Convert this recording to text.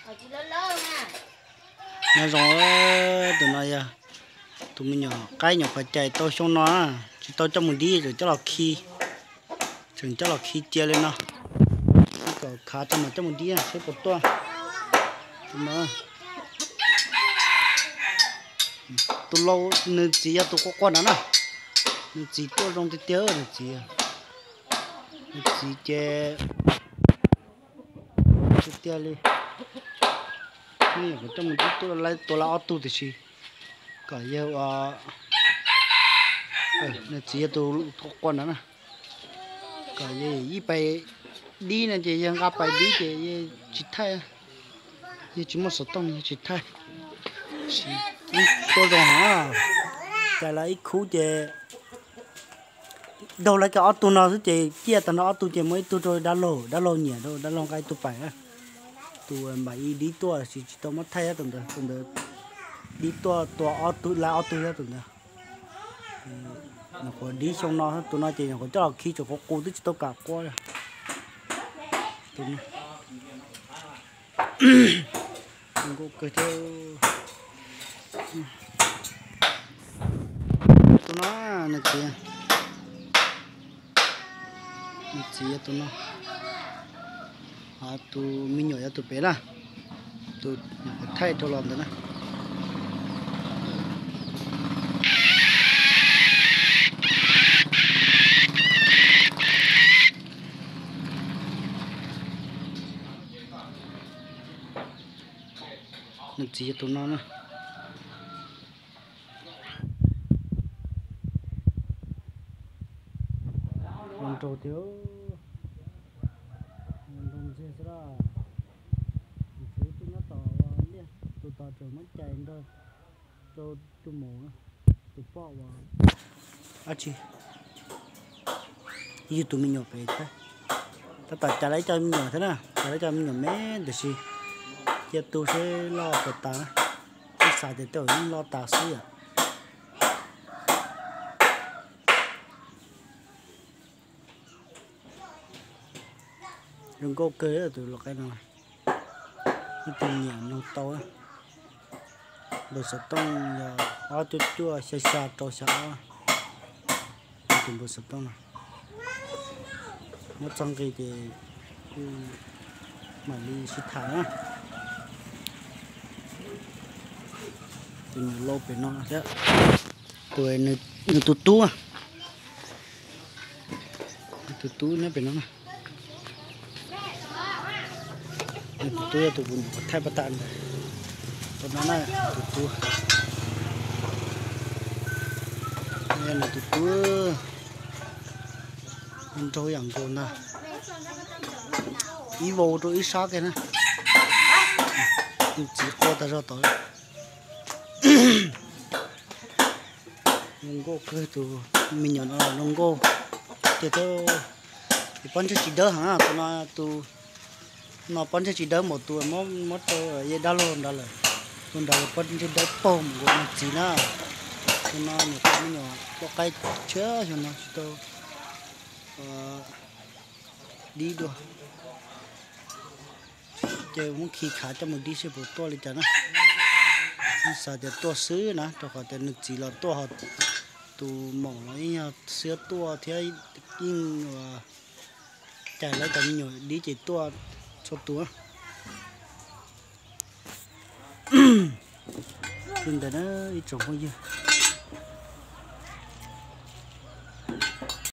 Nyob zoo, tus no yog tus me nyuam qaib nyuam qhuav cais tau xyoo no, tsis tau coj mus dib, tseem coj los khi, tseem coj los khi cia li no, kom khav tso mam coj mus dib seb puas tuaj. Tus no, tus laus, nws txiv yog tus quaj quaj ntawd na. Nws txiv tuaj zoo tiag tiag, nws txiv, nws txiv ces tiag tiag li. Nws nyuam qhuav coj mus dib tuaj, tua lawv ob tug tiam sis kom yawg, nws txiv yog tus quaj quaj ntawd na, kom yawg ib pais dib no ces yawg nqa pais dib ces yawg tsis thaij, yawg tsis muaj xov tooj yawg tsis thaij. Ib tuaj zoo heev, cais lawv ib khub ces daug lawv kiag ob tug no xwb ces ciaj tag nrho ob tug ces muaj ib tug rau dab laug, dab laug nyiam rau dab laug nqa ib tug pais na. Tus npam ib dib tuaj tsis, tsis tau muab thaij tus ntawd, tus ntawd dib tuaj tua ob tug, lawv ob tug thiab tus ntawd. Nyuam qhuav dib xyoo no, tus no ces nyuam qhuav coj los khi tseem qhuav qus twb tsis tau kam quaj li. Tus no, nkauj kawg thiab. Tus no, nws txiv, nws txiv yog tus no, ho tus me nyuam yog tus pem na, tus nyuam qhuav thaij rau los ntawd na. Nws txiv yog tus no na. Ua nraug tiag, ua nraug ntxiag xwb laj. Tus tub nyob tom ua liaj, tus tos tseem muab cais nrog rau tus maum, tus poj uas dab tsi, yug tus me nyuam pem thiab. Tab tom cas lawv cov me nyuam thiab na, cas lawv cov me nyuam me tiam sis cia tu seb loj puas tas, ib xav tias tej zaum yeej loj tas xwb yom. Zoo nkauj kawg tus lau qaib no, ib tug nyiam nug tau. Npawb xov tooj yog ob cuaj cuaj xya xya rau xya ob, tus npawb xov tooj no. Muab txog nqi ces kuj mam li sib tham na. Tus nyuam lau pem no thiab, tus, nws tus tub, nws tus tub nyob pem no na. Nws tus tub yog tus kuv nyuam qhuav thaij paj tas ntawd, tus no na, tus tub, nws tus tub, nraug yam nkaus ntag, ib vau rau ib sab kiag na. Nws txiv qua tag zog tod. Zoo nkauj kawg tus me nyuam no, zoo nkauj tiag tiag. Pob ntseg tsis dawb heev, tus no, tus no pob ntseg tsis dawb npaum tus muab rau yawg dab laug nrad lawm. Tus nrad yog pob ntseg dawb paug mus nkaus nws txiv na. Tus no nyuam qhuav me nyuam lau qaib tshiab xyoo no tsis tau dib dua. Ces muab khi khav coj mus dib seb puas tuaj li cas na. Yeej xav tias tuaj xwb na, rau qhov tias nws txiv los tuaj, ho tus maum los yeej yog xwb tuaj thiab, yeej cais lawv cov me nyuam dib ces tuaj txhua tus. Li ntawd na ib tsoom phooj ywg,